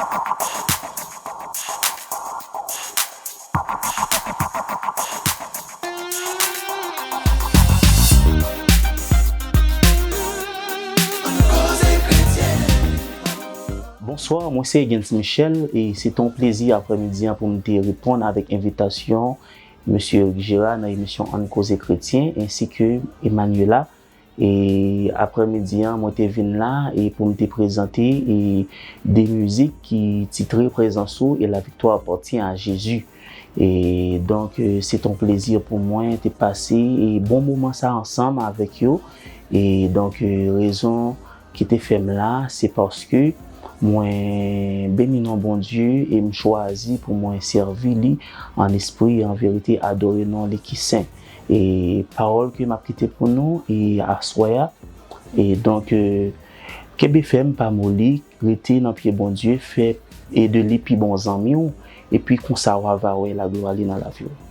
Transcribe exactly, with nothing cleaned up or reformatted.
Bonswa, mwen se Egens Michel e se te yon plezi aprèmidi an pou m te reponn avèk envitasyon Mesye Eric Gerard nan emisyon Ann Koze Kretyen ensi ke Emmanuela. E aprèmidi an, mwen te vin la e pou m te prezante e de mizik ki titre Présence ou et La victoire appartient à Jésus. E donk, e, se te yon plezi pou mwen te pase e bon moman sa ansanm avèk yo. E donk, e, rezon ki te fè m la, se paske mwen beni non Bondye e m chwazi pou mwen sèvi li an espri e an verite, adore non li ki sen. E pawòl ke m ap kite pou nou e aswè a. E donk, e, kenbe fèm, pa moli, rete nan pye Bondye, fè e de li pi bon zanmi w, epi konsa w a va wè laglwa li nan lavi w.